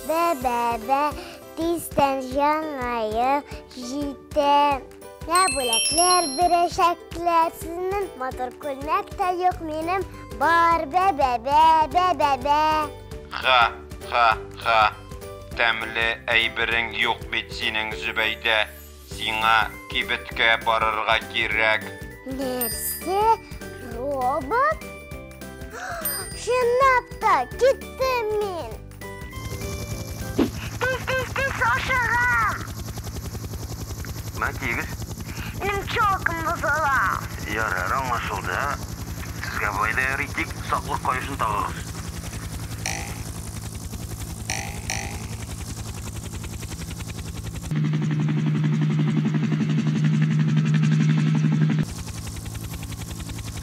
Бә-бә-бә, тиздән Яңа ел җитә. Менә бүләкләр бирәчәкләр. Сезнең матур күлмәк тә юк, минем бар. Бә-бә-бә, бә-бә-бә. Ха-ха-ха. Тәмле әйберең юк бит синең, Зөбәйдә. Сиңа кибеткә барырга кирәк. Нәрсә? Робот? Чынлап та, киттем мин. Тиз, тиз, тиз, ашыгам. Мә, киегез. Минем челкам бозыла. Ярар, аңлашылды. Сезгә болай да ярый, тик саклык каешын тагыгыз.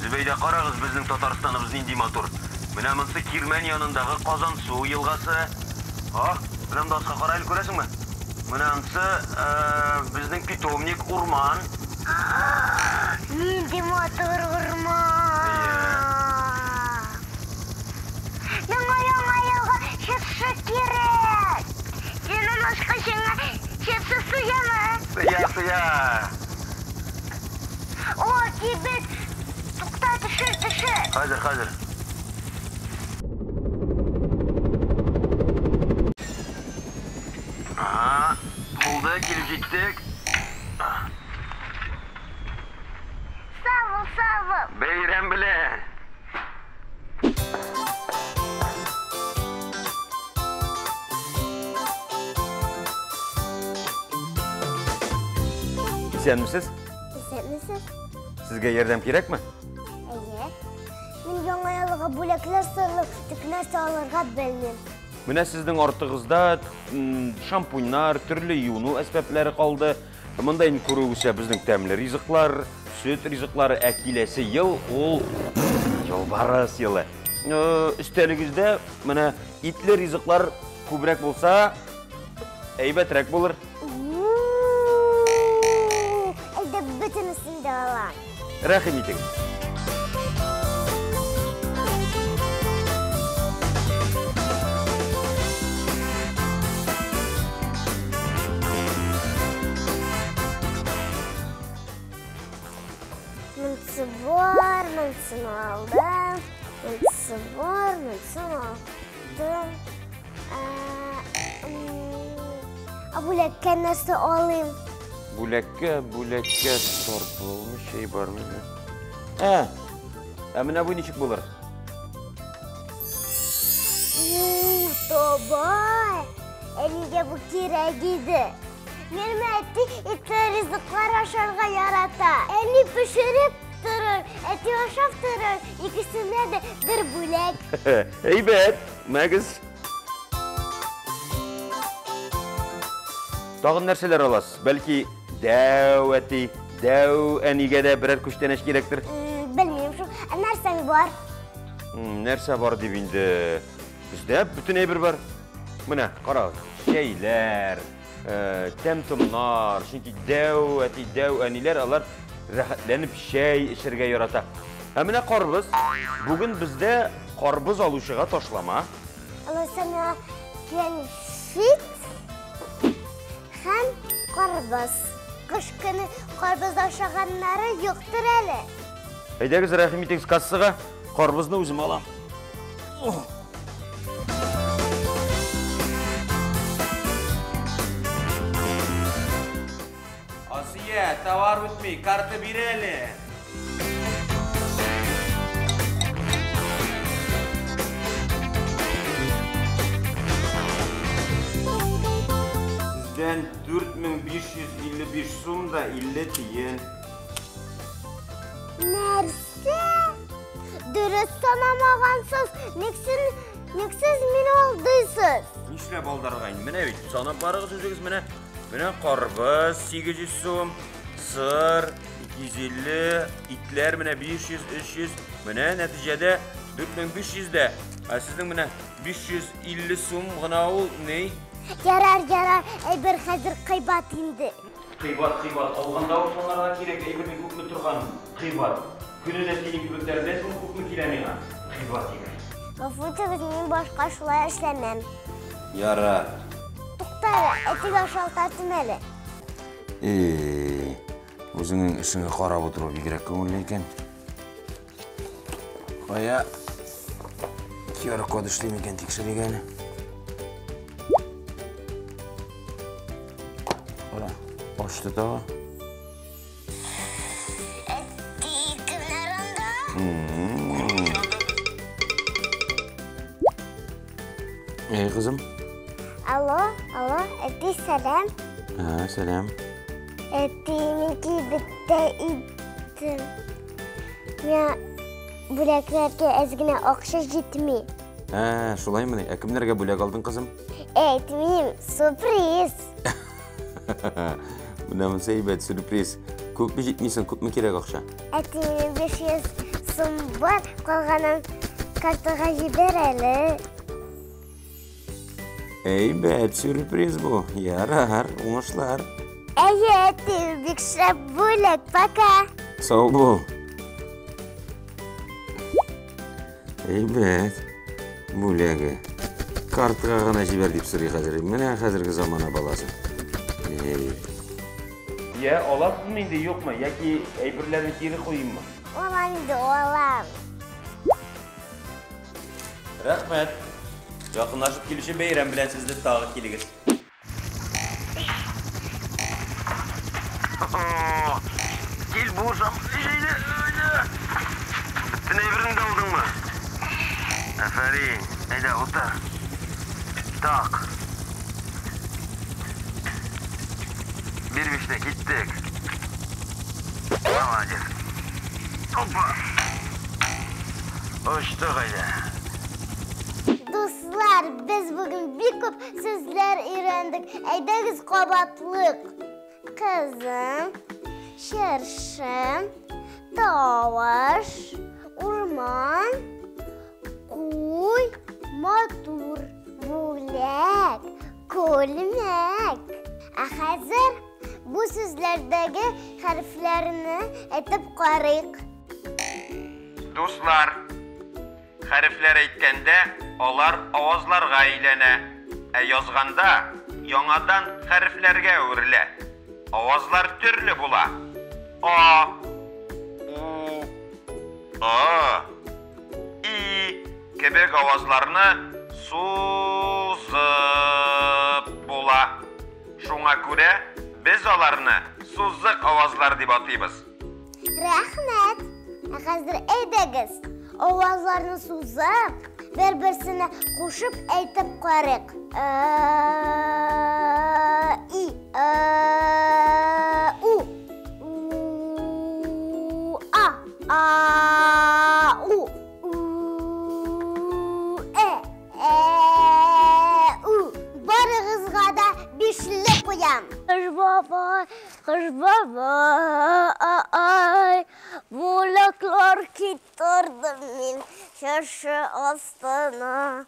Зөбәйдә, карагыз, безнең Татарстаныбыз нинди матур. Менә монсы Кирмән янындагы Казансу елгасы. А, менә монда аска кара әле, күрәсеңме? Менә ансы безнең питомник, урман. Нинди матур урман! Миңа Яңа елга чыршы кирәк. Синең ачкычыңа чыршы сыямы? Сыя, сыя. О, кибет! Тукта, төшер, төшер. Хәзер, хәзер. Ага, булды, килеп җиттек. Сау бул, сау бул. Бәйрәм белән. Исәнмесез? Исәнмесез. Сезгә ярдәм кирәкме? Әйе. Мин Яңа елга бүләкләр сайлыйм, тик нәрсә алырга белмим. Менә сезнең артыгызда шампуньнар, төрле юыну әсбаплары калды. Монда инде күрүегезчә безнең тәмле ризыклар, сөт ризыклары, ә киләсе ел ул юлбарыс елы. Өстәлегездә менә итле ризыклар күбрәк булса, әйбәтрәк булыр. Әйдә бөтенесен дә алам. Рәхим итегез. Монысы бар, монысын алдым. Монысы бар, монысын алдым. Ә бүләккә нәрсә алыйм? Бүләккә, бүләккә торт чәй бармы? Ә менә бу ничек булыр? Таба! Әнигә бу кирәк иде. Минем әти итле ризыклар ашарга ярата. Әни пешереп торыр, әти ашап торыр. Икесенә дә бер бүләк. Әйбәт, мәгез. Тагын нәрсәләр аласыз? Бәлки дәү әти, дәү әнигә дә берәр күчтәнәч кирәктер? Белмим шул. Ә нәрсәң бар? Нәрсә бар дип инде? Бездә бөтен әйбер бар. Менә, карагыз, чәйләр, тәм-томнар, чөнки дәү әти, дәү әниләр алар рәхәтләнеп чәй эчәргә ярата. Ә менә карбыз. Бүген бездә карбыз алучыга ташлама. Алайса миңа кәнфит һәм карбыз. Кыш көне карбыз ашаганнары юктыр әле. Әйдәгез, рәхим итегез кассага. Карбызны үзем алам. Асия, товар үтми, карта бир әле. Сездән 4555 сум да 50 тиен. Нәрсә? Дөрес санамагансыз. Ник сез мине алдыйсыз? Нишләп алдарга инде? Менә бит, санап барыгыз үзегез менә. Менә карбыз 800 сум, сыр 250, итләр менә 500, 300. Менә нәтиҗәдә 4500 дә. Ә сезнең менә 550 сум гына ул ни? Ярар, ярар, әйбер хәзер кыйбат инде. Кыйбат, кыйбат. Алганда ук санарга кирәк, әйбернең күпме торган кыйбат. Көненә синең кебекләр беләсеңме күпме килә миңа? Кыйбат икән. Гафу итегез, мин башка шулай эшләмәм. Ярар. Тукта әле, әтигә шалтыртыйм әле. Э, үзеңнең эшеңә карап утыру бигрәк күңелле икән. Кая QR код эшли микән тикшерик әле. Кара, ачты тагы. Әти, кемнәр анда? Эй, кызым. Алло, алло, әти, сәлам. Ә, сәлам. Әти, мин кибеттә идем. Миңа бүләкләргә әз генә акча җитми. Ә, шулаймыни? Ә кемнәргә бүләк алдың, кызым? Әйтмим, сюрприз. Менә монысы әйбәт сюрприз. Күпме җитмисең, күпме кирәк акча? Әти, минем 500 сум бар, калганын картага җибәр әле. Әйбәт сюрприз бу. Ярар, уңышлар. Әйе, әти, бик шәп бүләк, пока. Сау бул. Әйбәт. Бүләге. Картага гына җибәр дип сорый хәзер. Менә хәзерге замана баласы. Эй. Я, аласызмы инде, юкмы? Яки әйберләрне кире куйыйммы? Алам инде, алам. Рәхмәт. Якынлашып килүче бәйрәм белән сезне тагы килегез. Кил булышам. Әйдә, әйдә. Бөтен әйбереңне дә алдыңмы? Афәрин. Әйдә, утыр. Так. Бир бишне, киттек. Молодец. Опа. Очтык әйдә. Дуслар, без бүген бик күп сүзләр өйрәндек. Әйдәгез кабатлыйк. Кызым, чыршы, тавыш, урман, куй, матур, бүләк, күлмәк. Ә хәзер бу сүзләрдәге хәрефләрне әйтеп карыйк. Дуслар, хәрефләр әйткәндә алар авазларга әйләнә, ә язганда яңадан хәрефләргә әверелә. Авазлар төрле була. А, У, Ы, И кебек авазларны сузып була. Шуңа күрә без аларны сузык авазлар дип атыйбыз. Рәхмәт! Ә хәзер әйдәгез, авазларны сузып, бер-берсенә кушып әйтеп карыйк. Э, И, Э, У, У, А, А, У, У, Э, Э, У. Барыгызга да бишле куям. Кыш бабай, кыш бабай, бүләкләр китердем мин чыршы астына.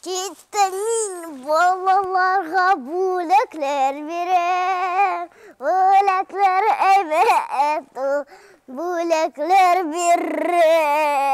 Киттем мин балаларга бүләкләр бирәм. Бүләкләр әйбәт ул, бүләкләр бирәм.